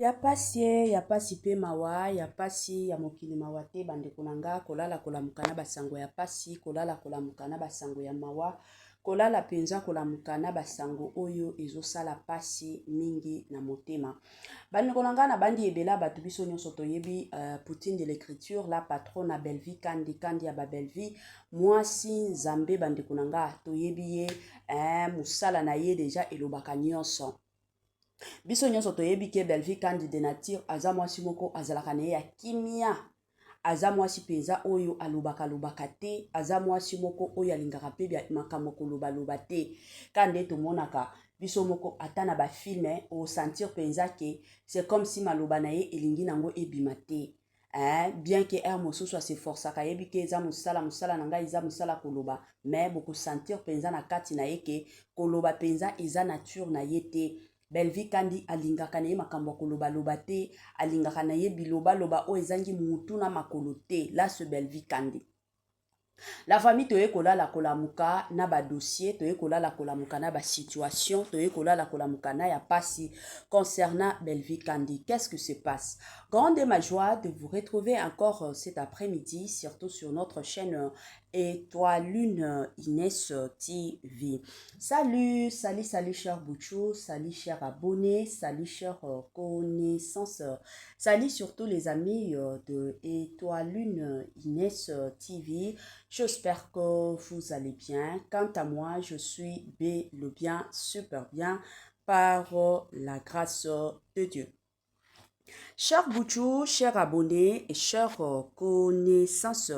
Ya pasi e, ya pasi pe mawa, ya pasi ya mokili mawa te bandeko na nga, kolala kolamuka na basango ya pasi, kolala kolamuka na basango ya mawa, kolala penza kolamuka na basango oyo ezosala pasi mingi na motema. Bandeko na nga, na bandi ebela bato biso nyonso toyebi Poutine de l'écriture, la patrona Bellevue Kandi, Kandi ya ba Bellevue, mwasi Nzambe. Bandeko na nga, toyebi ye, mosala na ye deja elobaka nyonso. Biso nyonso toyebi ke Bellevue Kandi de nature aza mwasi moko azalaka na ye ya kimia, aza mwasi mpenza oyo alobaka lobaka te, aza mwasi moko oyo alingaka mpe makambo kolobaloba te. Ka nde tomonaka biso moko ata na bafilm, osentir mpenza ke c'est comme si maloba na ye elingi nango ebima te. Bien ke heure mosusu aseforçaka, ayebi ke eza mosala, mosala na ngai eza mosala koloba, mais bokosentir mpenza na kati na ye ke koloba mpenza eza nature na ye te. Bellevue Kandi alingaka na ye makambo ya kolobaloba te, alingaka na ye bilobaloba oyo ezangi mutu na makolo te. La ce Bellevue Kandi, la famille, toye kolala kolamuka na badossier, toye kolala kolamuka na basituation, toye kolala kolamuka na ya pasi concernant Bellevue Kandi. Qu'est-ce que se passe? Grande est ma joie de vous retrouver encore cet après-midi, surtout sur notre chaîne Étoile Lune Inès TV. Salut, salut, salut cher Bouchou, salut cher abonné, salut cher connaissance, salut surtout les amis de Étoile Lune Inès TV. J'espère que vous allez bien. Quant à moi, je suis bel et bien, super bien, par la grâce de Dieu. Cher Bouchou, cher abonné et cher connaissance,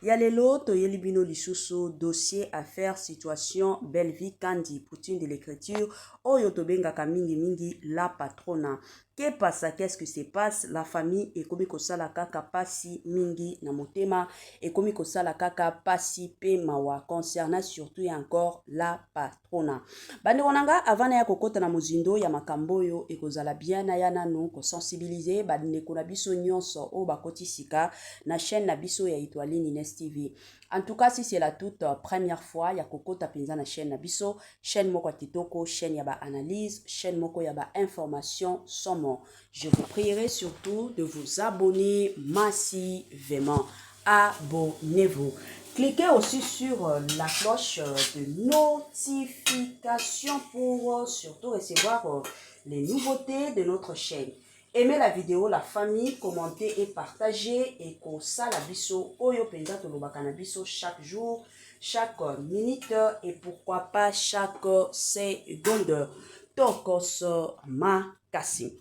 ya lelo toyeli bino lisusu dossier, affaire, situation Bellevue Kandi, Poutine de l'écriture, oyo tobengaka mingi mingi la patrona. Que passe? Qu'est-ce qui se passe, la famille? Ekomi kosala kaka pasi mingi na motema, ekomi kosala kaka pasi pe mawa concernant surtout et encore la patrona. Bandeko na nga, avant naya kokota na mozindo ya makambo oyo, ekozala bien naya nanu kosensibiliser bandeko na biso nyonso oyo bakoti sika na chaîne na biso ya Étoiline Ines TV. En tout cas, si c'est la toute première fois ya kokota mpenza na chaîne na biso, chaîne moko ya kitoko, chaîne ya baanalyse, chaîne moko ya bainformation somo, je vous prierai surtout de vous abonner massivement. Abonnez-vous. Cliquez aussi sur la cloche de notification pour surtout recevoir les nouveautés de notre chaîne. Aimez la vidéo, la famille, commentez et partagez et kosala biso oyo penza tolobaka na biso chaque jour, chaque minute et pourquoi pas chaque seconde. Tokos makasi.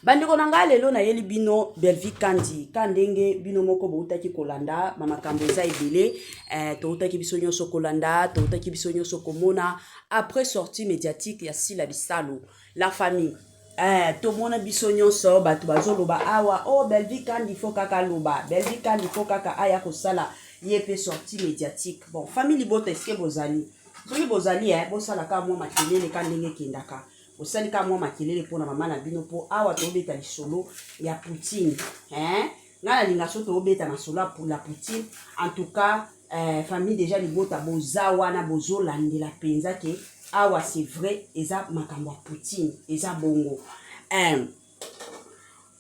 Bandeko na ngai, lelo nayeli bino Bellevue Kandi ka ndenge bino moko boutaki kolanda bamakambo eza ebele. Toutaki biso nyonso kolanda, toutaki biso nyonso komona après sortie médiatique ya Sila Bisalo, la famille. Tomona biso nyonso bato bazoloba awa: "Oh, Bellevue Kandi faut kaka aloba, Bellevue Kandi faut kaka aya kosala ye mpe sortie médiatique." Bon, famille libota, eske bozali? Soki bozali, bosala kaka mwa makelele ka ndenge ekendaka, bosali kaka mwa makelele mpona mama na bino, mpo awa tobeta lisolo ya Poutine, hein? Ngai nalinga so tobeta masolo ya la Poutine. En tout cas, famille déjà libota, boza wana, bozolandela mpenza ke awa c'est vrai, eza makambo ya Poutine, eza bongo.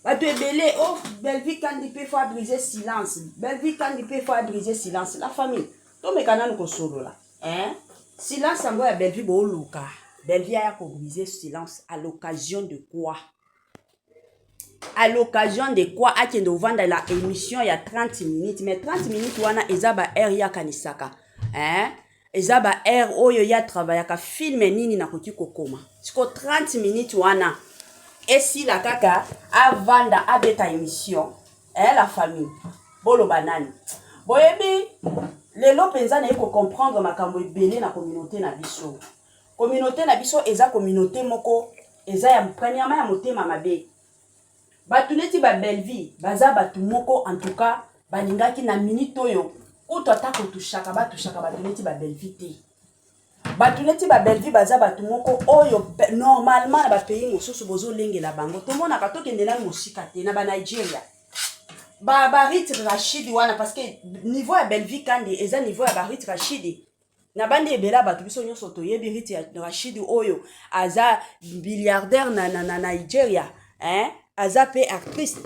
Bato ebele: "Oh, Bellevue Kandi mpe faut abriser silence, Bellevue Kandi mpe faut abriser silence." La famille, tomeka nanu kosolola, hein? Silence yango ya Bellevue, booluka Bellevue aya kobriser silence à l'occasion de quoi? À l'occasion de quoi akende ovandela émission ya 30 minutes? Mais 30 minutes wana eza ba heure ye akanisaka, hein? Eza ba heure oyo ye atravaillaka film nini nakoki kokoma siko 30 minutes wana esila kaka avanda abeta émission, eh? La famille, boloba nani boyebi lelo mpenza naye kocomprendre makambo ebele na communauté na biso. Communauté na biso eza communauté moko eza ya premièrement ya motema mabe. Bato neti babellevie baza bato moko, en tout cas balingaki na minute oyo kutu ata kotushaka, batushaka bato neti babellevie te. Bato neti babellevie baza bato moko oyo normalement na bapays mosusu bozolengela bango. Tomonaka, tokende nanu mosika te, na banigeria barit Rachid wana, parce que niveau ya Bellevie Kandi eza niveau ya barit Rachidi na bandi ebele ya bato. Biso nyonso toyebi Rit Rachid oyo aza milliardaire na Nigeria. Hein? Aza pe actrice.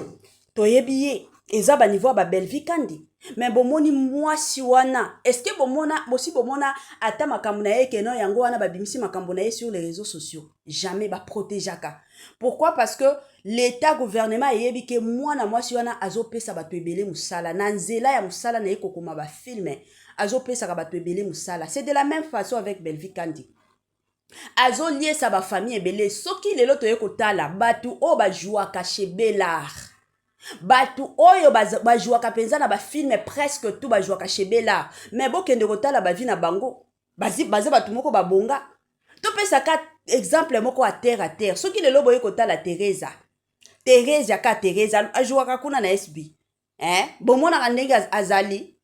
Toyebi ye. Eza ba niveau ya ba Bellevue Kandi. Mais bomoni mwasi wana, est-ce que bomona, bosi bomona ata makambo na ye que non yango wana babimisi makambo na ye sur les réseaux sociaux? Jamais ba protégeaka. Pourquoi? Parce que l'État gouvernement eyebi ke mwana mwasi wana azopesa bato ebele mosala na nzela ya mosala na ye kokoma ba film, azopesaka bato ebele mosala. C'est de la même façon avec Bellevue Kandi. Azoliesa ba famille ebele. Soki lelo toye kotala bato oyo bajouaka chez Bellar, bato oyo bajouaka mpenza na ba film presque tout bajouaka chez Bellar, mais bokende kotala ba vie na bango, baza bato moko babonga. Topesaka exemple moko à terre à terre. Soki lelo boye kotala Teresa, Teresa ka Teresa ajouaka kuna na SB, eh? Bomonaka ndenge azali,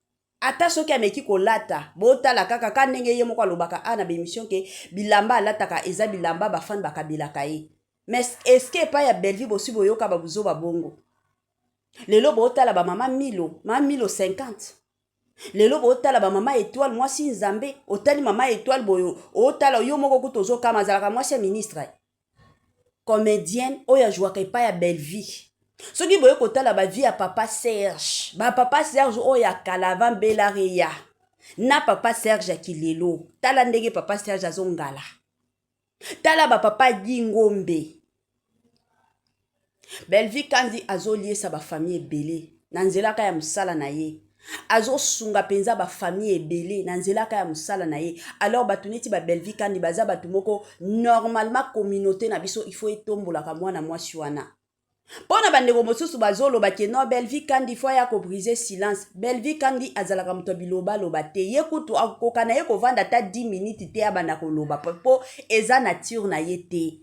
ata soki ameki kolata, botala kaka ka ndenge ye moko alobaka a na ba émission ke bilamba alataka eza bilamba bafani bakabelaka ye. Mais est-ce que epai ya Bellevue bosi boyoka babuzoba bongo? Lelo botala bamama Milo, mama Milo 50, lelo botala bamama Étoile, mwasi Nzambe. Otali mama Étoile boyo, otala yo moko kuta ozokama, azalaka mwasi ya ministre, comédienne oyo ajouaka epai ya Bellevue. Soki boye kotala ba vie ya papa Serge, bapapa Serge oyo ya kala avant Belareya na papa Serge ya kilelo, tala ndenge papa Serge azongala. Tala bapapa Gingombe. Bellevue Kandi azoliesa ba famille ebele na nzela kaka ya mosala na ye. Azosunga mpenza ba famille ebele na nzela kaka ya mosala na ye. Alors bato neti ba Bellevue Kandi baza bato moko normalement communauté na biso il faut etombolaka mwana mwasi wana. Mpo na bandeko mosusu bazoloba ke non, Bellevue Kandi faut aya kobriser silence. Bellevue Kandi azalaka moto ya bilobaloba te. Ye kutu akoka na ye kovanda ata 10 minutes te abanda koloba, mpo eza nature na ye te.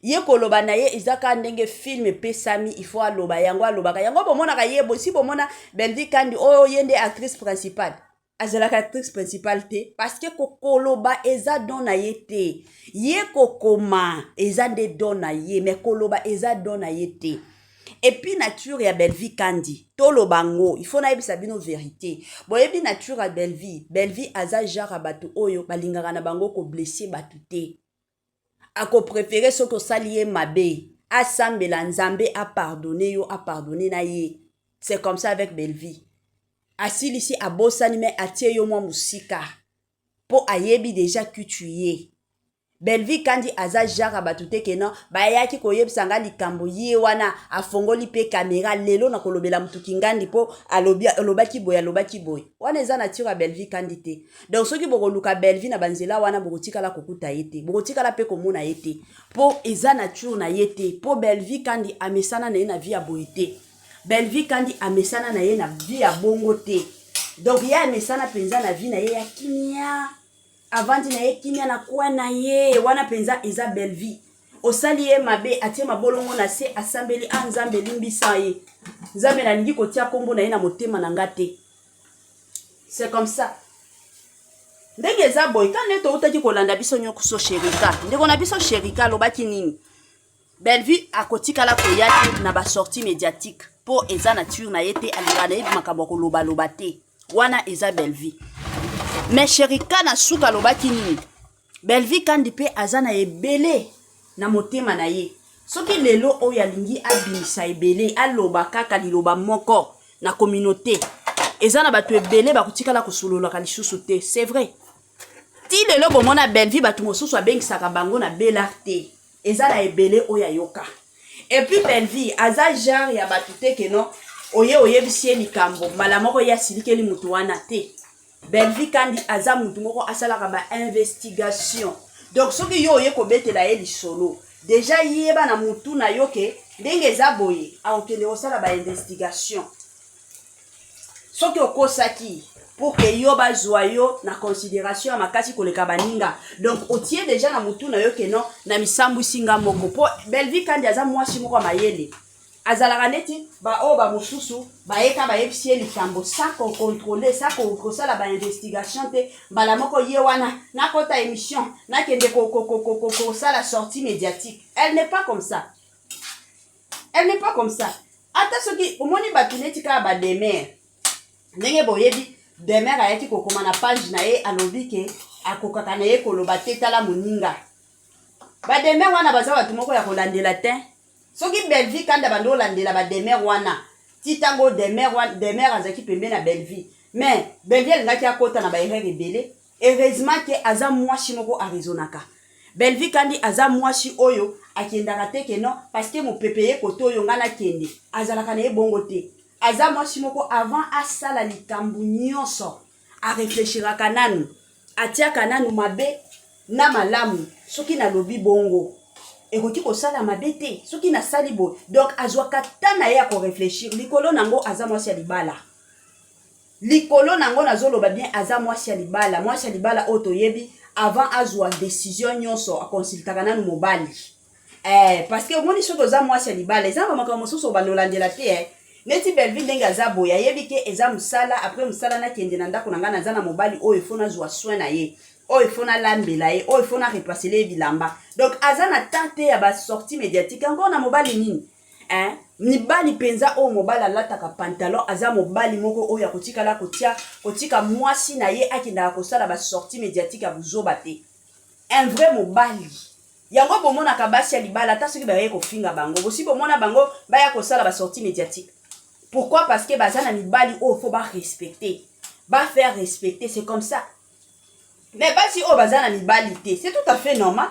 Ye koloba na ye eza kaka ndenge film epesami, il faut aloba yango, alobaka yango. Bomonaka ye, bosi bomona Bellevue Kandi oyo ye nde actrice principale? Azalaka actrice principale te, parce que kokoloba eza don na ye te. Ye kokoma eza nde don na ye, mais koloba eza don na ye te. Et puis nature ya Bellevue Kandi, toloba ngo, il faut nayebisa bino vérité. Boyebi nature ya Bellevue. Bellevue aza genre ya bato oyo balingaka na bango koblesser bato te. Akopréférer soki osali ye mabe, asambela Nzambe apardonner yo, apardonner na ye. C'est comme ça avec Bellevue. Asilisi, abosani, mais atie yo mwa mosika mpo ayebi déjà qui tu es. Bellevue Kandi aza genre ya bato te ke non, bayaki koyebisa nga likambo, ye wana afongoli mpe caméra, lelo na kolobela motuki ngandi mpo alobaki boye, alobaki boye. Wana eza nature ya Bellevue Kandi te. Donc soki bokoluka Bellevue na banzela wana, bokotikala kokuta ye te, bokotikala mpe komona ye te, mpo eza nature na ye te. Mpo Bellevue Kandi amesana na ye na vie ya boye te. Bellevue Kandi amesana na ye na vie ya bongo te. Donc ye amesana mpenza na vie na ye ya kimia, avandi na ye kimia na kwa na ye wana. Mpenza eza Bellevue. Osali ye mabe, atie mabolongo na se, asambeli: "A Nzambe, elimbisa ye. Nzambe, nalingi kotia nkombo na ye na motema na nga te." C'est comme ça ndenge eza boye. Ka nde toutaki kolanda biso nyonso Sherika, ndeko na biso Sherika alobaki nini? Bellevue akotikala koya te na ba sortie médiatique mpo eza nature na ye te. Alingaka na ye makambo ya kolobaloba te. Wana eza Bellevue. Mais Sherika na suka alobaki nini? Bellevue Kandi mpe aza na ebele na motema na ye. Soki lelo oyo alingi abimisa ebele, aloba kaka liloba moko na communauté, eza na bato ebele bakotikala kosololaka lisusu te. C'est vrai, ti lelo bomona Bellevue bato mosusu abengisaka bango na Belar te. Eza na ebele oyo ayoka. Et puis Bellevue aza genre ya bato te ke non, oye oyebisi ye likambo, mbala moko ye asilikeli motu wana te. Bellevue Kandi aza motu moko asalaka ba investigation. Donc soki yo oye kobetela ye lisolo, déjà yeba na motu na yo ke ndenge eza boye, akokende kosala ba investigation. Soki okosaki pour ke yo bazwa yo na considération ya makasi koleka baninga, donc otie déjà na motu na yo ke non, na misambwisi nga moko. Mpo Bellevue Kandi aza mwasi moko ya mayele. Azalaka neti baoyo bamosusu bayeka, bayebisi ye likambo sans kocontrôler, sans kosala ba investigation te, mbala moko ye wana nakota émission, nakende kosala sortie médiatique. Elle n'est pas comme ça, elle n'est pas comme ça. Ata soki omoni bato neti kaka bademer, ndenge boyebi Demer ayaki kokoma na page na ye, alobi ke akokaka na ye koloba te. Tala moninga, bademer wana baza bato moko ya kolandela te. Soki Bellevue Kandi abandi olandela ba Demeure wana ti tango Demeure wana Demeure azalaki pembeni ya Bellevue mais Bellevue alingaki akota na ba erreur ebele. Heureusement que aza muasi moko a raisonnaka. Bellevue Kandi aza muasi oyo akendaka te que non parce que mopepe eye kote oyo nga nakende. Azalaka na ye bongo te. Aza muasi moko avant asala likambu nionso a reflechiraka nanu, atiaka nanu mabe na malamu, soki nalobi bongo ekoki kosala mabe te, soki nasali boye, donc azwaka temps na ye ya ko reflechir, likolo nango aza mwasi ya libala, likolo nango nazoloba bien aza mwasi ya libala, mwasi ya libala oyo toyebi avant azwa decision nyonso a consultaka nanu mobali. Eh, parce que omoni soki oza mwasi ya libala eza na bamakambo mosusu obanda olandela te eh. Neti Bellevue ndenge aza boye ayebi ke eza mosala après mosala nakende na ndako na ngai naza na mobali oyo faut nazwa soin na ye oyo faut nalambela ye oyo faut na repasele ye bilamba donc aza na temps te ya ba sortie médiatique encore na mobali nini eh? Mibali mpenza oyo mobali alataka pantalon aza mobali moko oyo akotikala kotia kotika mwasi na ye akendaka kosala ba sortie médiatique ya buzoba te. Un vrai mobali. Yango bomonaka basi ya libala ata soki baye kofinga bango bosi bomona bango baya kosala ba sortie mediatique pourquoi parce que baza na mibali oyo faut ba respecter ba faire respecter c'est comme ça mais basi oyo baza na mibali te c'est tout à fait normal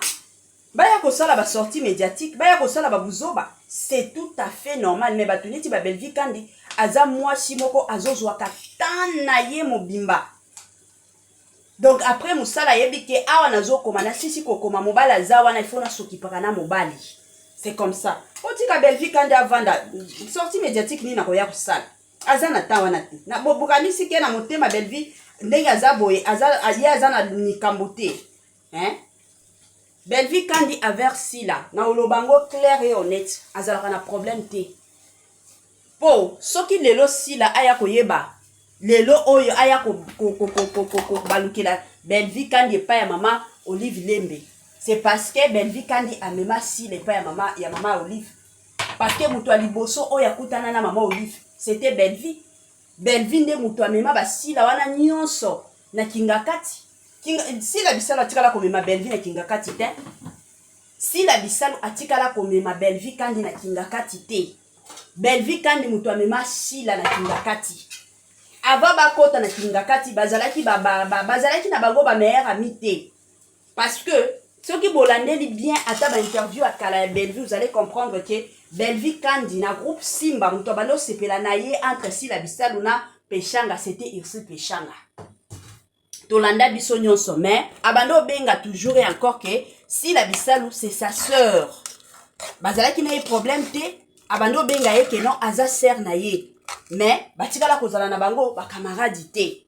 baya kosala ba sortie mediatique baya kosala ba buzoba c'est tout à fait normal mais bato neti ba Bellevue Kandi aza mwasi moko azozwaka temps na ye mobimba. Donc après musala ayebi ke awa nazo koma na sisi kokoma mobali aza wana il faut na s'occupaka na mobali c'est comme ça otika Bellevue Kandi avanda sortie médiatique nini nakoya kosala aza na temps wana te na bokanisi ke na motema Bellevue ndenge aza boye aza ye aza na likambo te hein Bellevue Kandi envers Sila na oloba ngo clair et honnête azalaka na problème te. Po soki lelo Sila aya koyeba lelo oyo aya kobalukela Bellevue Kandi epai ya mama Olive Lembe c'est parce que Bellevue Kandi amema Sila epai ya mama ya mama Olive parce que moto ya liboso oyo akutana na mama Olive c'était Bellevue. Bellevue nde moto amema ba Sila wana nyonso na Kingakati. Kinga, Sila Bisalu atikala komema Bellevue na Kingakati te. Sila Bisalu atikala komema Bellevue Kandi na Kingakati te. Bellevue Kandi moto amema Sila na Kingakati. Avant bakota na Kingakati bazalaki ba, ba, ba, bazalaki na bango ba meilleur ami te. Parce que soki bolandeli bien ata ba interview ya kala ya Bellevue vous allez comprendre que Bellevue Kandi na groupe Simba moto abandi osepela na ye entre Sila Bisalu na Peshanga c'était Ursule Peshanga. Tolanda biso nyonso mais abandi obenga toujours et encore que Sila Bisalu c'est sa sœur. Bazalaki na ye problème te abandi obenga ye que non aza sœur na ye mais batikala kozala na bango ba camarade te.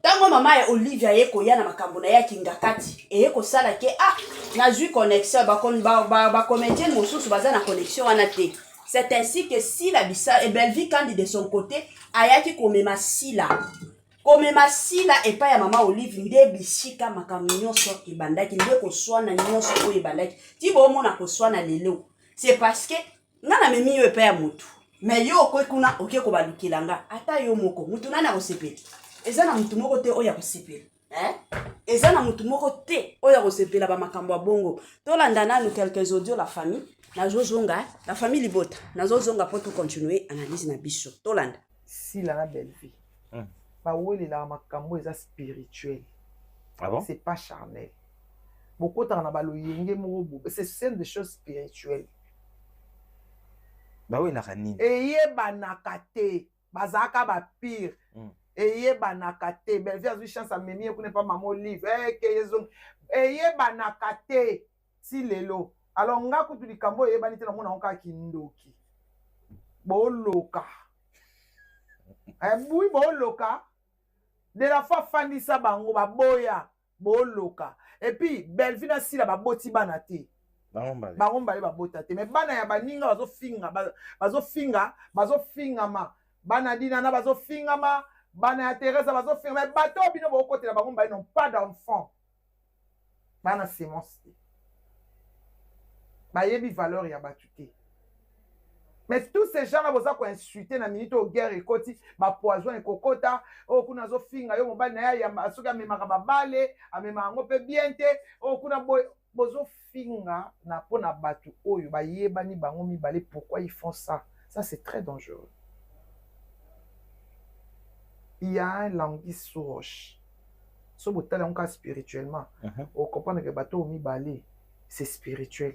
Tango mama ya Olivia aye koya na makambo na ye ya kingakati eye kosala ke ah nazwi connexion ba, ba, ba, ba comedienne mosusu baza na connexion wana te. C'est ainsi que Sila Bisa et Bellevue Kandi de son côté ayaki komema Sila komema Sila epai ya mama Olive nde bisika makambo nyonso ebandaki nde koswana nyonso oyo ebandaki ti bomona koswana lelo c'est parce que nga namemi yo epai ya motu mais yo okoki kuna oke kobalukela nga ata yo moko motu nani akosepela eza na motu moko te oyo akosepela eh? Eza na motu moko te oyo akosepela bamakambo ya bongo. Tolanda nanu quelques audio la famille nazozonga la famille libota nazozonga mpo tocontinue analyse na biso tolanda. Sila na Bellevue bawelelaka makambo eza spirituel. Ah bon? C'est pas charnel. Bokotaka na baloyenge moko bobe, ce sont des choses spirituelles. Bawelaka nini? Eyebanaka te, bazalaka ba pire. Eyebanaka te. Bellevue azwi chance amemi ye kuna epa mama Olive. Eh, ke yezo eyebanaka te ti lelo. Alors nga kutu likambo eyebani te namona yango kaka kindoki. Boloka. Eh, bui boloka. De la fois fandisa bango baboya boloka. Et puis Bellevue na Sila baboti bana te. Bango mbale babota te. Mais bana ya baninga bazofinga, bazofinga, bazofingama. Bana Dinana bazofingama, bana ya Teresa bazofinga. Mais bato bino bokotela bango mbale non pas d'enfant. Bana semence te. Bayebi valeur ya bato te. Mais tous ces gens-là boza ko insulter na minute oyo guerre ekoti, ba poison ekokota, oyo kuna azofinga yo mobali na ye ayamba soki amemaka babale, amemaka yango pe bien te, oyo kuna boye. Bozofinga na mpona bato oyo bayebani bango mibale. Pourquoi ils font ça? Ça, c'est très dangereux. Il y a un anguille sous roche. So botala yango kaka spirituellement, ocomprendre que bato oyo mibale, c'est spirituel.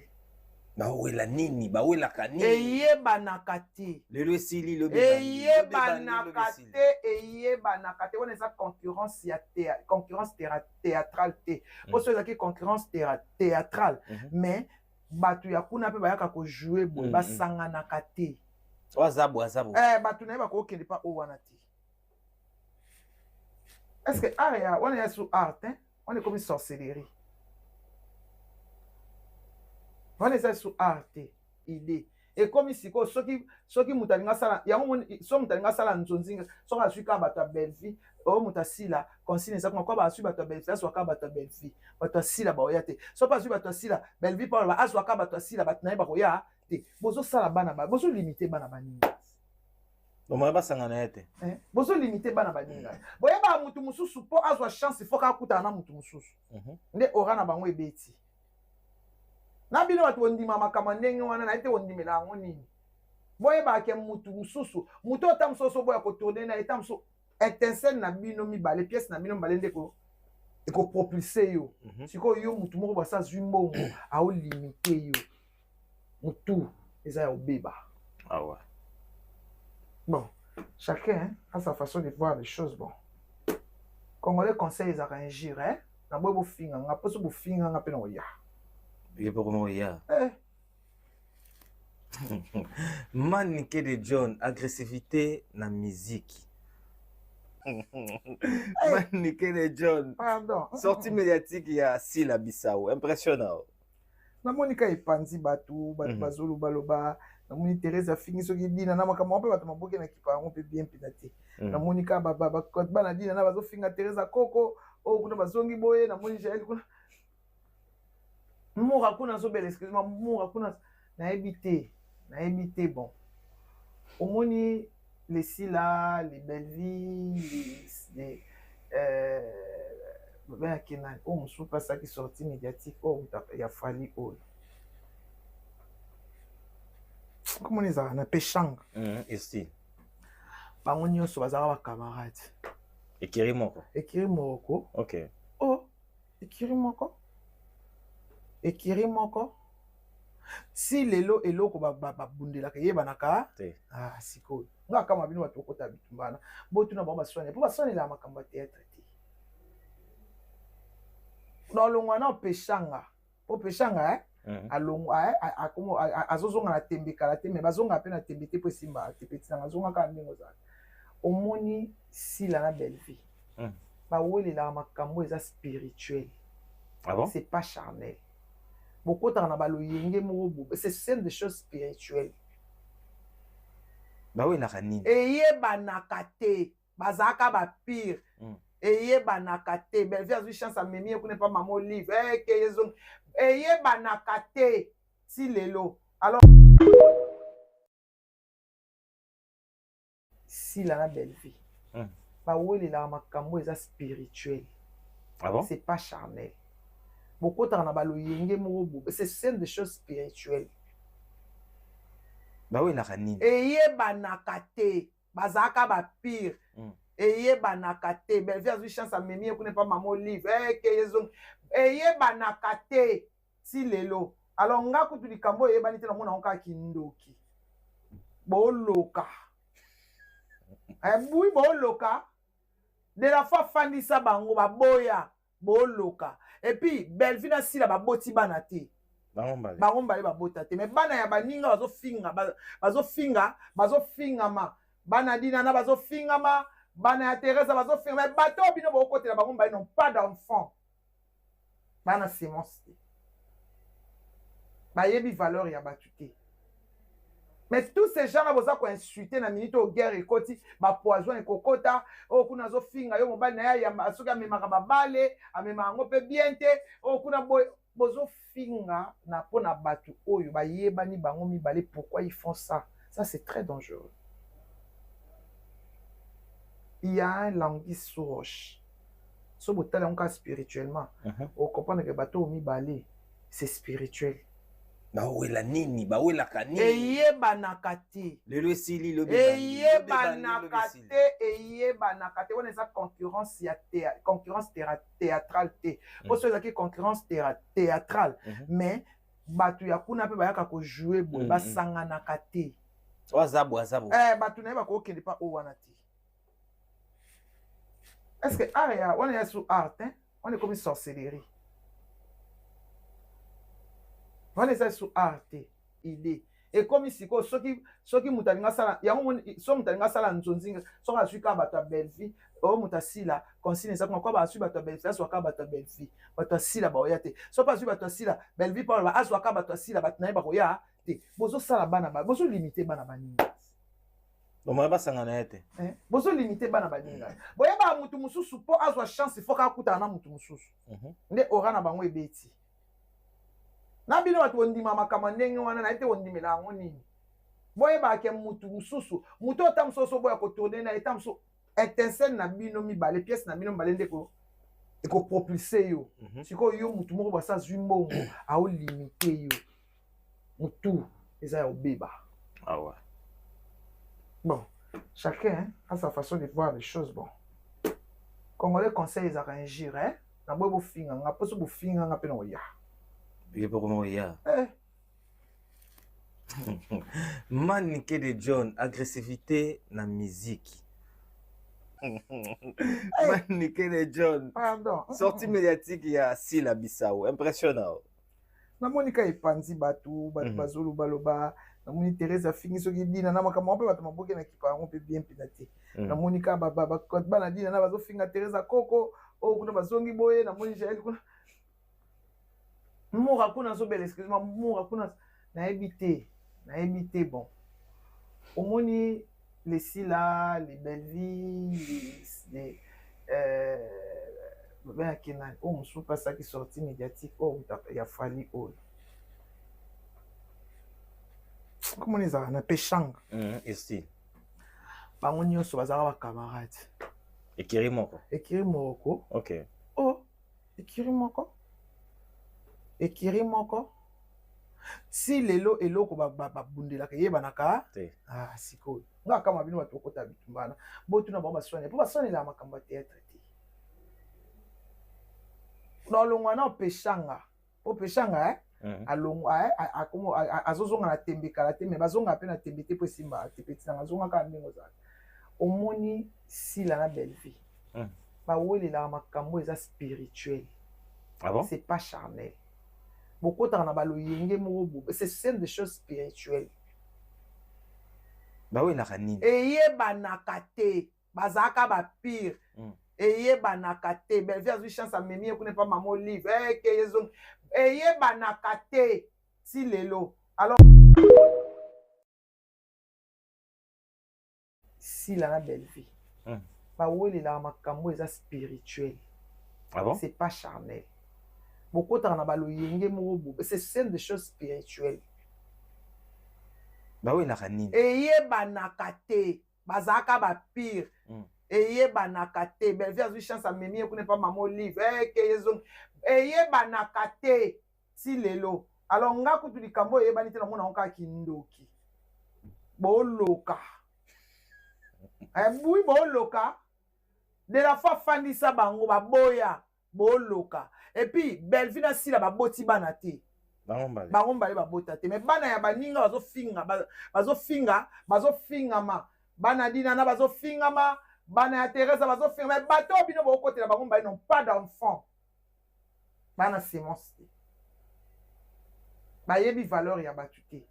Bawela nini? Bawelaka nini? Eyebanaka te. Lelo esili, lobi. Eyebanaka te, eyebanaka te. Wana eza concurrence ya concurrence théâtrale te, mpo so ezalaki concurrence théâtrale, mais bato ya kuna mpe bayaka kojouer boye, basanganaka te. Aza bo, aza bo. Bato na ye bakokende mpa oyo wana te. Est ce que art ya wana ya su art te? Wana ekomi sorcellerie. Wana eza su art te. Idée ekomi sikoyo, soki moto alingi asala yango, soki moto alingi asala nzonzinga, soki azwi kaka bato ya Bellevie oyo, moto asila consigne eza kuna kwa, bazwi bato ya Bellevie, azwa kaka bato ya Bellevie, bato ya Sila baoya te. So mpe azwi bato ya Sila, Bellevie mpo aloba azwa kaka bato ya Sila, bato na ye bakoya te. Bozosala bana, bozolimite bana baninga. Omaya basangana ye te. Bozolimite bana baninga. Boyebaka motu mosusu mpo azwa chance, fo kaka akutana na motu mosusu nde ora na bango ebeti na bino. Bato bondima makambo ya ndenge wana, naye te kondimela yango nini. Boyebaka ke mutu mosusu, mutu oyo ta mosusu oboya kotourner na ye, ta mosusu étincelle na bino mibale, pièce na bino mibale nde ekopropulser yo. Sikoyo yo mutu moko basa azwi mbongo, aolimite yo, mutu eza ya obeba. Ah ouais. Bon, chacun a sa façon de voir les choses. Bon, congolais, conseil ezalaka injure, hein? Na boye bofinga nga, mposo bofinga nga mpe na koya. Ye mpe koma oya. Eh. Manike de John, agressivité na musique. Manike de John. Pardon. Sortie médiatique ya Sila Bissau, impressionnant. Namoni ka epanzi bato, bato bazolobaloba. Namoni Therese afingi soki Dina na makambo mpe bato maboki na kipa yango mpe bien mpenza te. Namoni ka bana Dina na bazofinga Therese koko oyo kuna, bazongi boye. Namoni Jael kuna, Mura kuna azobela, excuse moi, Mura kuna, nayebi te, nayebi te. Bon, omoni les Sila, les Bellevie, les babengaki nani oyo mosusu mpe asalaki sortie médiatique oyo, moto ya Fali oyo, komona ezalaka na Peshanga. Esti. Bango nyonso bazalaka bacamarade. Ekiri moko. Ekiri moko. Oh, ekiri moko, ekiri moko. Si lelo eloko babundelaka eyebanaka. Te. Ah, sikoyo nga kama bino bato okota bitumba wana, botuna bango baswanela, mpo baswanelaka makambo ya théâtre te. Na olongwa na opeshanga, mpo Peshanga, eh? Alongwa, azozonga na tembe kala te, me bazonga mpe na tembe te, mpo esimbaka te. Petinanga azonga kaka ndenge ozalaka. Omoni Sila na Bellevie, bawelelaka makambo eza spirituel. Ah bon? C'est pas charnel. Bokotaka na baloyenge moko bobe, c'est ce des choses spirituelles. Bawelaka nini? Eyebanaka te. Bazalaka bapire. Eyebanaka te. Bellevie azwi chance, amemi ye kuna epa mama Olive, eke ezongi, eyebanaka te ti lelo. Alors Sila na Bellevie, bawelelaka makambo eza spirituel. Ah bon? C'est pas charnel. Bokotaka na baloyenge moko bobe, c'est ce des choses spirituelles. Bawelaka nini? Eyebanaka te. Bazalaka bapire. Eyebanaka te. Bellevie azwi chance, amemi ye kuna epa mama Olive, eke ezongi, eyebanaka te ti lelo. Alors nga kutu likambo oyo eyebani te, namona yango kaka kindoki. Boloka bui, boloka de la fois afandisa bango, baboya, boloka. Et puis Bellevie na Sila baboti bana te. Bango mibale babota te, mais bana ya baninga bazofinga, bazofinga, bazofingama. Bana Dinana bazofingama, bana ya Teresa bazofinga, mais bato oyo bino bokotela, bango mibale non pas d'enfant, bana semence te, bayebi valeur ya bato te. Mais tous ces gens là boza koinsulte na minute oyo guerre ekoti, bapoison ekokota oyo kuna azofinga yo, mobali na ye ayamba, soki amemaka babale, amemaka yango mpe bien te. Oyo kuna bozofinga na mpona bato oyo bayebani bango mibale. Pourquoi ils font ça? Ça, c'est très dangereux. Il y a un anguille sous roche. So botala yango kaka spirituellement, ocomprendre que bato oyo mibale. C'est spirituel. Bawela nini? Bawelaka nini? Eyebanaka te. Lelo esili, lobi Eyebanaka te, eyebanaka te. Wana eza concurrence ya concurrence théâtrale te. Po soki ezalaki concurrence théâtrale, mais bato ya kuna mpe bayaka kojouer boye, basanganaka te. Aza bo, aza bo. Bato na ye bakokende mpa oyo wana te. Est ce que art ya wana ya su art te? Wana ekomi sorcellerie. Wana eza su art te. Idée ekomi sikoyo, soki moto alingi asala yango, soki moto alingi asala nzonzinga, soki azwi kaka bato ya Bellevie, oyo moto asila consigne eza kuna kwa, bazwi bato ya Bellevie, azwa kaka bato ya Bellevie, bato ya Sila baoya te. So mpe azwi bato ya Sila, Bellevie mpo aloba azwa kaka bato ya Sila, bato na ye bakoya te. Bozosala bana, bozolimite bana baninga. Bomaya basangana ye te. Bozolimite bana baninga. Boyebaka motu mosusu mpo azwa chance, fo kaka akutana na motu mosusu nde ora na bango ebeti na bino. Bato bondima makambo ya ndenge wana, naye te kondimela yango nini. Boyebaka ke mutu mosusu, mutu oyo ta mosusu oboya kotourner na eta mosusu, étincelle na bino mibale, pièce na bino mibale nde ekopropulser yo. Sikoyo yo mutu moko basa azwi mbongo, aolimite yo, mutu eza ya obeba. Ah ouais. Bon, chacun a sa façon de voir les choses. Bon, congolais, conseil ezalaka injure, hein? Na boye bofinga nga, mpo so bofinga nga mpe na oya. Ye mpe koma oya. Eh. Manike de John, agressivité na musique. Manike de John. Pardon. Sortie médiatique ya Sila Bissau, impressionnant. Namoni ka epanzi bato, bato bazolobaloba. Namoni Therese afingi soki Dina na makambo mpe bato maboke na kipa yango mpe bien mpenza te. Namoni ka bana Dina na bazofinga Therese koko oyo kuna, bazongi boye. Namoni Jael kuna, Mura kuna azobela, excuse moi, Mura kuna, nayebi te, nayebi te. Bon, omoni les Sila, les Bellevie, les babengaki nani oyo mosusu mpe asalaki sortie médiatique oyo ya Fally oyo, komona ezalaka na Peshanga. Esti. Bango nyonso bazalaka bacamarade. Ekiri moko. Ekiri moko. Oh, ekiri moko, ekiri moko. Si lelo eloko babundelaka eyebanaka. Te. Ah, sikoyo nga kama bino bato okota bitumba wana, botuna bango baswanela, mpo baswanelaka makambo ya théâtre te. Nalongwa na Opeshanga, Opeshanga, eh? Alongwa, eh? Azozonga na tembe kala te, me bazonga mpe na tembe te, mpo esimbaka te. Peti nanga azonga kaka ndenge ozalaka. Omoni Sila na Bellevie, bawelelaka makambo eza spirituel. Ah bon? C'est pas charnel. Bokotaka na baloyenge moko bobe, c'est ce des choses spirituelles. Bawelaka nini? Eyebanaka te. Bazalaka bapire. Eyebanaka te. Bellevie azwi chance, amemi ye kuna epa mama Olive, eke ezongi, eyebanaka te ti lelo. Alors Sila na Bellevie, bawelelaka makambo eza spirituel. Ah bon? C'est pas charnel. Bokotaka na baloyenge moko bobe, c'est ce des choses spirituelles. Bawelaka nini? Eyebanaka te. Bazalaka bapire. Eyebanaka te. Bellevie azwi chance, amemi ye kuna epa mama Olive, eke ezongi, eyebanaka te ti lelo. Alors nga kutu likambo oyo eyebani te, namona yango kaka kindoki. Boloka bui, boloka de la fois afandisa bango, baboya, boloka. Et puis Bellevie na Sila baboti bana te. Bango mbale. Bango mbale babota te, mais bana ya baninga bazofinga, bazofinga, bazofingama. Bana Dinana bazofingama, bana ya Teresa bazofinga, mais bato oyo bino bokotela, bango mbale non pas d'enfant, bana semence te, bayebi valeur ya bato te.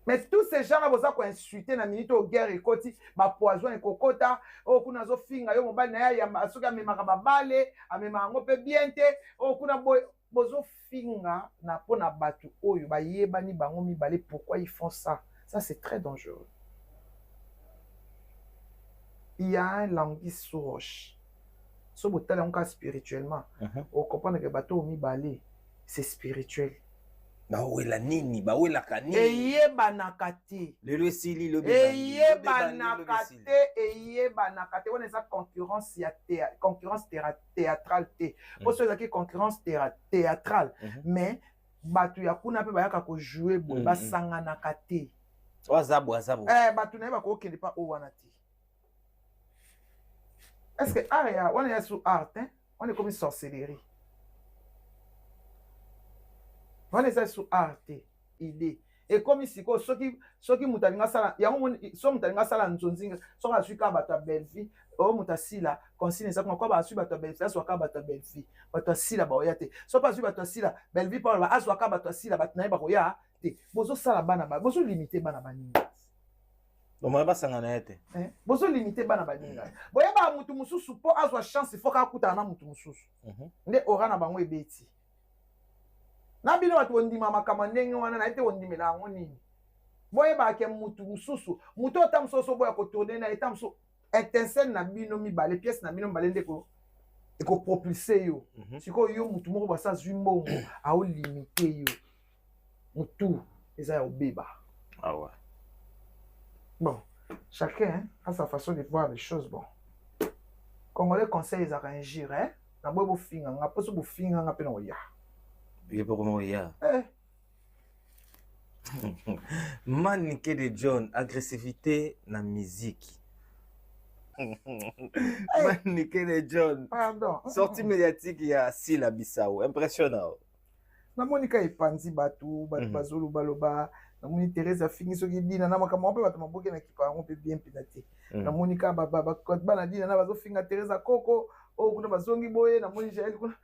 Mais tous ces gens là boza koinsulte na minute oyo guerre ekoti, bapoison ekokota. Oyo kuna azofinga yo, mobali na ye ayamba, soki amemaka babale, amemaka yango mpe bien te. Oyo kuna boye bozofinga na mpo na bato oyo bayebani bango mibale. Pourquoi ils font ça? Ça, c'est très dangereux. Il y a un anguille sous roche. So botala yango kaka spirituellement, ocomprendre ke bato oyo mibale, c'est spirituel. Bawela nini? Bawelaka nini? Eyebanaka te. Lelo esili, lobi Eyebanaka te, eyebanaka te. Wana eza concurrence ya concurrence théâtrale te, mpo so ezalaki concurrence théâtrale, mais bato ya kuna mpe bayaka kojouer boye, basanganaka te. Oyo aza boye, aza boye. Bato na ye bakokende mpa oyo wana te. Est ce que art ya wana ya su art te? Wana ekomi sorcellerie. Wana eza su art te. Idée ekomi sikoyo, soki moto alingi asala yango, soki moto alingi asala nzonzinga, soki azwi kaka bato ya Bellevie, oyo moto asila consigne eza kuna kwa, bazwi bato ya Bellevie, azwa kaka bato ya Bellevie, bato ya Sila baoya te. So mpe azwi bato ya Sila, Bellevie mpo aloba azwa kaka bato ya Sila, bato na ye bakoya te. Bozosala bana, bozolimite bana baninga. Omaya basangana ye te. Bozolimite bana baninga. Boyebaka motu mosusu mpo azwa chance, fo kaka akutana na motu mosusu nde ora na bango ebeti na bino. Bato bondima makambo ndenge wana, naye te bondimela yango nini. Boyebaka ke mutu mosusu, mutu oyo ta mosusu oboya kotourner na eta mosusu, étincelle na bino mibale, pièce na bino mibale nde ekopropulser yo. Sikoyo yo mutu moko basa azwi mbongo, aolimite yo, mutu eza ya obeba. Ah ouais. Bon, chacun a sa façon de voir les choses. Bon, congolais, conseil ezalaka injure, hein? Na boye bofinga nga, mposo bofinga nga mpe na koya. Ye mpe koma oya. Eh. Manike de John, agressivité na musique. Manike de John. Pardon. Sortie médiatique ya Sila Bissau, impressionnant. Namoni ka epanzi bato, bato bazolobaloba. Namoni Therese afingi soki Dina na makambo mpe bato maboke na kipa yango mpe bien mpenza te. Namoni ka bana Dina na bazofinga Therese koko oyo kuna, bazongi boye. Namoni Jael kuna,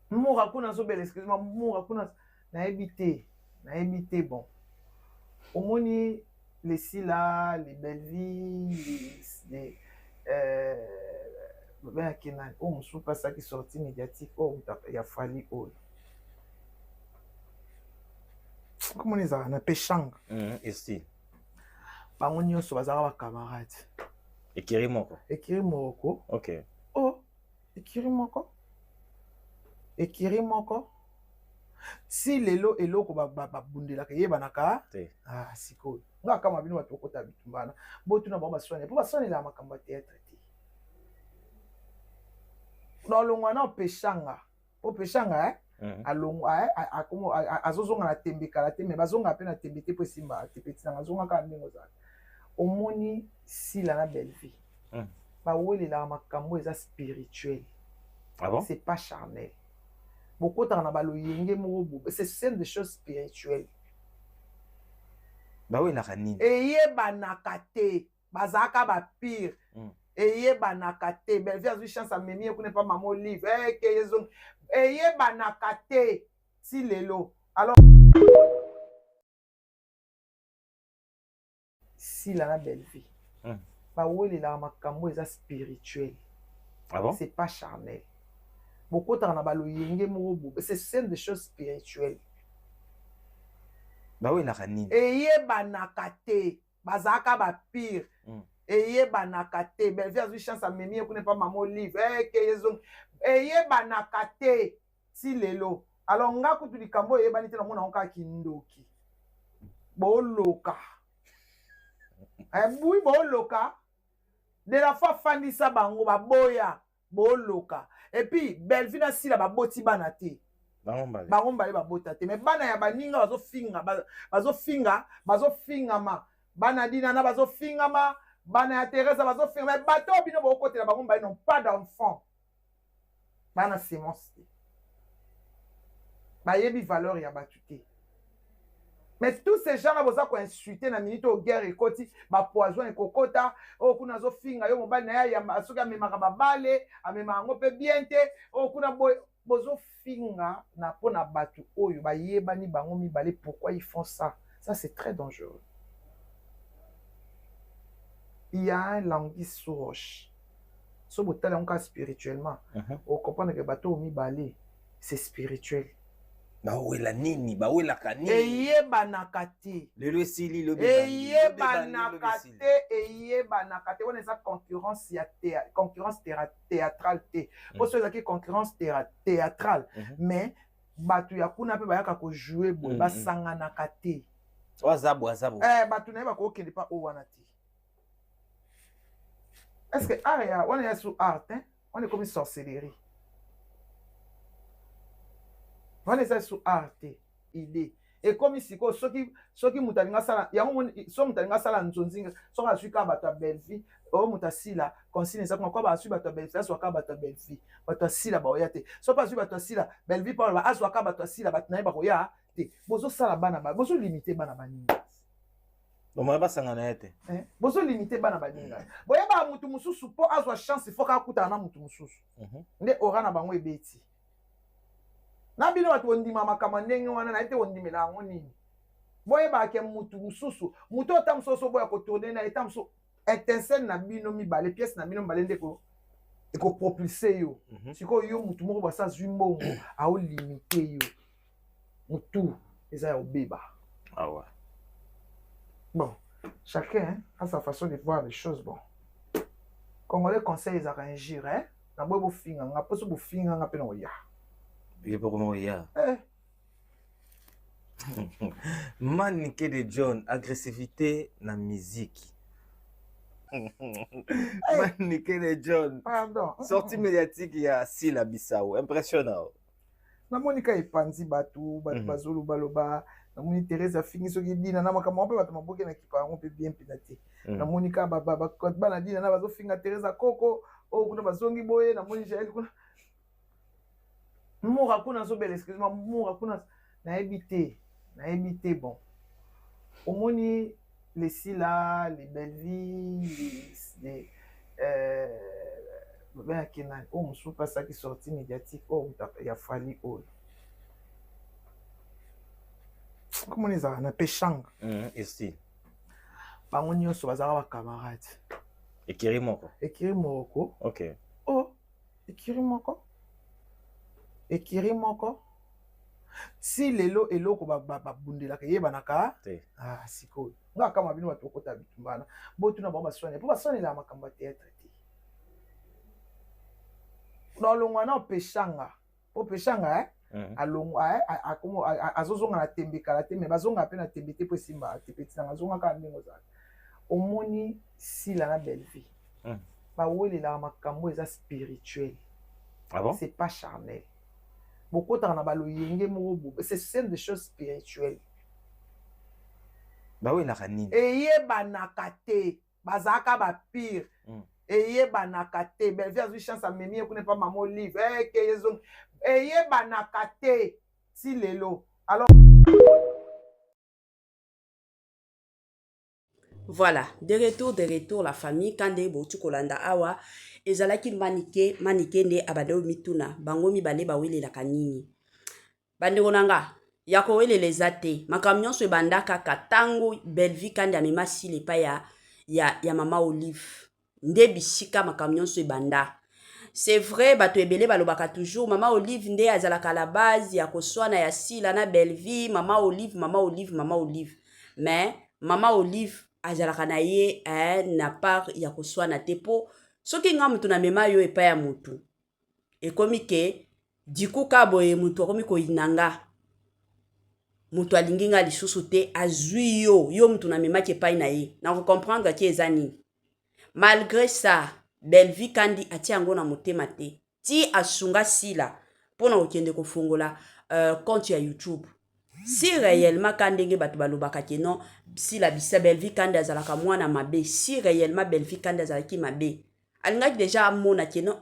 Mura kuna azobela, excuse moi, Mura kuna, nayebi te, nayebi te. Bon, omoni les Sila, les Bellevie, les babengaki nani oyo mosusu mpe asalaki sortie médiatique oyo ya Fally oyo, komona ezalaka na Peshanga. Esti. Bango nyonso bazalaka bacamarade. Ekiri moko. Ekiri moko. Oh, ekiri moko, ekiri moko. Si lelo eloko babundelaka eyebanaka. Te. Ah, sikoyo nga kama bino bato okota bitumba wana, botuna bango baswanela, mpo baswanelaka makambo ya théâtre te. Na olongwa na opeshanga, opeshanga, eh? Alongwa, azozonga na tembe kala te, me bazonga mpe na tembe te, mpo esimbaka te. Peti nanga azonga kaka ndenge ozalaka. Omoni Sila na Bellevie, bawelelaka makambo eza spirituel. Ah bon? C'est pas charnel. Bokotaka na baloyenge moko bobe, c'est ce des choses spirituelles. Bawelaka nini? Eyebanaka te. Bazalaka bapire. Eyebanaka te. Bellevie azwi chance, amemi ye kuna epa mama Olive, eke ezongi, eyebanaka te ti lelo. Alors Sila na Bellevie, bawelelaka makambo eza spirituel. Ah bon? C'est pas charnel. Bokotaka na baloyenge moko bobe, c'est ce des choses spirituelles. Bawelaka nini? Eyebanaka te. Bazalaka bapire. Eyebanaka te. Bellevie azwi chance, amemi ye kuna epa mama Olive, eke ezongi, eyebanaka te ti lelo. Alors nga kutu likambo oyo eyebani te, namona yango kaka kindoki. Boloka bui, boloka de la fois afandisa bango, baboya, boloka. Et puis Bellevie na Sila baboti bana te. Bango mibale babota te, mais bana ya baninga bazofinga, bazofinga, bazofingama. Bana Dinana bazofingama, bana ya Teresa bazofinga, mais bato oyo bino bokotela, bango mibale non pas d'enfant, bana semence te, bayebi valeur ya bato te. Mais tous ces gens là boza koinsulte na minute oyo guerre ekoti, bapoison ekokota. Oyo kuna azofinga yo, mobali na ye soki amemaka babale, amemaka yango mpe bien te. Oyo kuna bozofinga na mpona bato oyo bayebani bango mibale. Pourquoi ils font ça? Ça, c'est très dangereux. Il y a un anguille sous roche. So botala yango kaka spirituellement, ocomprendre ke bato oyo mibale, c'est spirituel. Bawela nini? Bawelaka nini? Eyebanaka te. Lelo esili, lobi Eyebanaka te, eyebanaka te. Wana eza concurrence ya concurrence théâtrale te, mpo so ezalaki concurrence théâtrale, mais Bato ya kuna mpe bayaka kojoue boye, basanganaka te. Oyo aza boye, aza boye. Eh, bato na ye bakokende mpa oyo wana te. Est ce que art ya wana ya su art, hein? Wana ekomi sorcellerie, wana eza su art te. Idée ekomi sikoyo, soki moto alingi asala yango, soki moto alingi asala nzonzinga, soki azwi kaka bato ya Bellevie, oyo moto asila consigne eza kuna kwa, bazwi bato ya Bellevie, azwa kaka bato ya Bellevie, bato ya Sila baoya te. Soki azwi bato ya Sila, Bellevie mpo aloba azwa kaka bato ya Sila, bato na ye bakoya te. Bozosala bana, bozolimite bana baninga. Bomaya basangana ye te. Eh, bozolimite bana baninga. Boyebaka motu mosusu mpo azwa chance, fo kaka akutana na motu mosusu. Nde ora na bango ebeti na bino. Bato bondima makambo ya ndenge wana, naye te kondimela yango nini. Boyebaka ke mutu mosusu, mutu oyo ta mosusu oboya kotourne na ye, ta mosusu étincelle na bino mibale, pièce na bino mibale nde ekopropulse yo. Sikoyo yo mutu moko basa azwi mbongo, aolimite yo, mutu eza ya obeba. Ah ouais. Bon, chacun a sa façon de voir les choses. Bon, Congolais, conseil ezalaka injure, hein? Na boye bofinga nga, mposo bofinga nga mpe na koya. Ye mpe koma oya. Eh. Manike de John, agressivité na musique. Manike de John. Pardon. Sortie médiatique ya Sila Bissau, impressionnant. Namoni ka epanzi bato, bato bazolobaloba. Namoni Therese afingi soki Dina na makambo mpe bato maboke na kipa yango mpe bien mpenza te. Namoni ka bana Dina na bazofinga Therese akoko oyo kuna, bazongi boye. Namoni Jael kuna, Mura kuna azobela, excuse moi, Mura kuna, nayebi te, nayebi te. Bon, omoni les Sila, les Bellevie, les babengaki nani oyo mosusu mpe asalaki sortie médiatique oyo ya Fali oyo, komona ezalaka na Peshanga. Esti. Bango nyonso bazalaka bacamarade. Ekiri moko. Ekiri moko. Oh, ekiri moko, ekiri moko. Si lelo eloko babundelaka eyebanaka. Te. Ah, sikoyo nga kama bino bato okota bitumba wana, botuna bango baswane, mpo baswanelaka makambo ya théâtre te. Na olongwa na opeshanga, opeshanga, eh? Alongwa, eh, azozonga na tembe kala te, me bazonga mpe na tembe te, mpo esimbaka te. Peti nanga, azonga kaka ndenge ozalaka. Omoni Sila na Bellevie, bawelelaka makambo eza spirituel. Ah bon? C'est pas charnel. Bokotaka na baloyenge moko bobe, ce sont des choses spirituelles. Bawelaka nini? Eyebanaka te, bazalaka bapire. Eyebanaka te. Bellevie azwi chance, amemi ye kuna epa mama Olive, eke ezongi, eyebanaka te ti lelo. Alors Voilà, de retour, de retour la famille. Kande bouti kolanda awa, ezalaki Manike. Manike nde abanda mituna bango mibale bawelelaka nini. Bandeko na nga, ya kowelela eza te. Makambo nyonso ebanda kaka ntango Bellevie Kandi amema Sila epai ya mama Olive, nde bisika makambo nyonso ebanda. C'est vrai, bato ebele balobaka toujours mama Olive nde azalaka la base ya koswana ya Sila na Bellevie. Mama Olive, mama Olive, mama Olive. Mais mama Olive azalaka na ye, eh, na part ya koswana te, mpo soki nga motu namema yo epai ya motu, ekomi ke diku ka boye, motu akomi koyina nga, moto alingi nga lisusu te, azwi yo, yo motu namemaki epai na ye, nakocomprendre ke eza nini. Malgré ça, Bellevie Kandi atia yango na motema te, ti asunga Sila mpona kokende kofongola compte ya YouTube. Si réellement ka ndenge bato balobaka ke non, Sila bisa, Bellevie Kandi azalaka mwana mabe, si réellement Bellevie Kandi azalaki mabe, alingaki déjà amona ke non,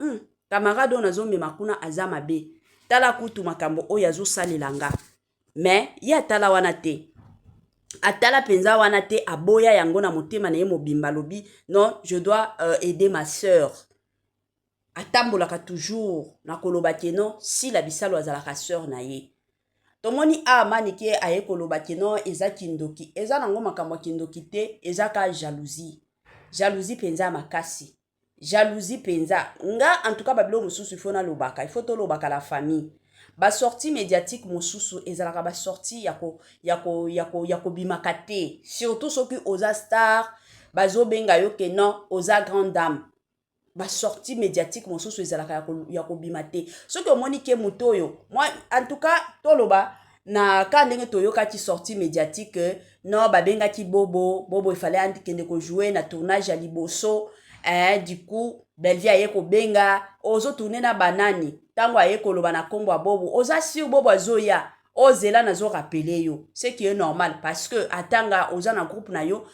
camarade oyo nazomema kuna aza mabe, tala kutu makambo oyo azosalela nga. Mais ye atala wana te, atala mpenza wana te, aboya yango na motema na ye mobimba. Alobi: "Non, je dois aider ma sœur." Atambolaka toujours na koloba ke non, Sila Bisalo azalaka sœur na ye. Tomoni awa Manike aye koloba ke non, eza kindoki. Eza nango makambo ya kindoki te, eza ka jalousie, jalousie mpenza ya makasi, jalousie mpenza. Nga en tout cas, babiloko mosusu il faut nalobaka, il faut tolobaka la famille. Basortie médiatique mosusu ezalaka basortie ya kobimaka te, surtout soki oza star, bazobenga yo ke non, oza grande dame. Basortie médiatique mosusu ezalaka ya kobima te. Soki omoni ke moto oyo, moi en tout cas, toloba na ka ndenge toyokaki sortie médiatique, no babengaki Bobo. Bobo efale akende kojouer na tournage ya liboso, eh, du coup Bellevie aye kobenga: ozotourner na banani? Ntango aye koloba na nkombo ya Bobo, oza sur Bobo azoya, ozela nazorappeler yo, ce qui est normal, parce que atanga oza na groupe na yo.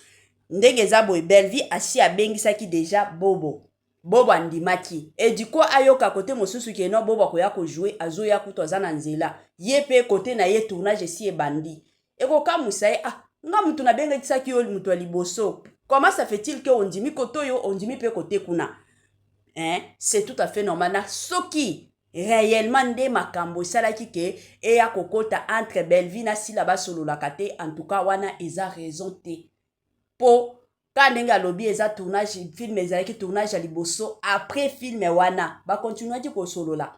Ndenge eza boye, Bellevie asi abengisaki déjà Bobo, Bobo andimaki. E du coup ayoka kote mosusu ke no, Bobo akoya kojouer, azoya kutu, aza na nzela ye mpe kote na ye, tournage esi ebandi, ekokamwisa ye: ah, nga mutu nabengisaki yo mutu ya liboso, comment ça fait-il ke ondimi kote oyo, ondimi mpe kote kuna, hein? C'est tout à fait normal. Na soki réellement nde makambo esalaki ke eya kokota entre Bellevie na Sila, basololaka te, en tout cas wana eza raison te. Mpo ka ndenge alobi, eza tournage, film ezalaki tournage ya liboso. Après film wana bakontinuaki kosolola.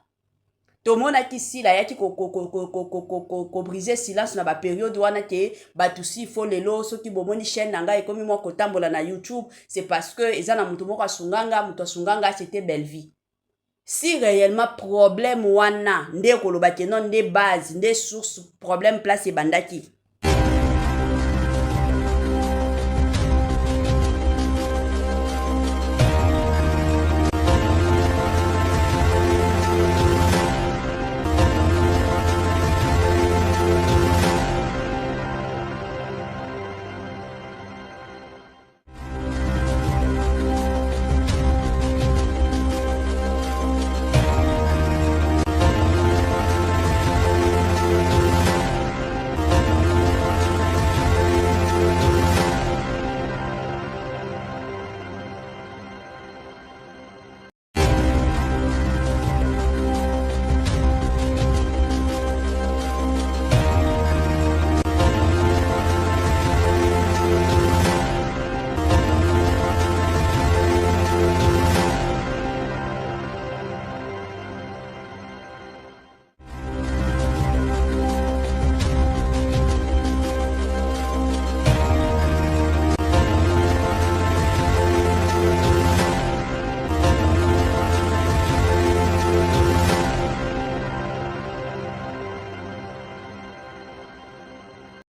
Tomonaki Sila ayaki kobriser silence na bapériode wana ke bato si fo lelo, soki bomoni chaîne na ngai ekomi mwa kotambola na YouTube, c'est parce que eza na moto moko asunganga. Moto asunganga, c'était Bellevie. Si réellement problème wana nde koloba ke non, nde base, nde source problème, place ebandaki.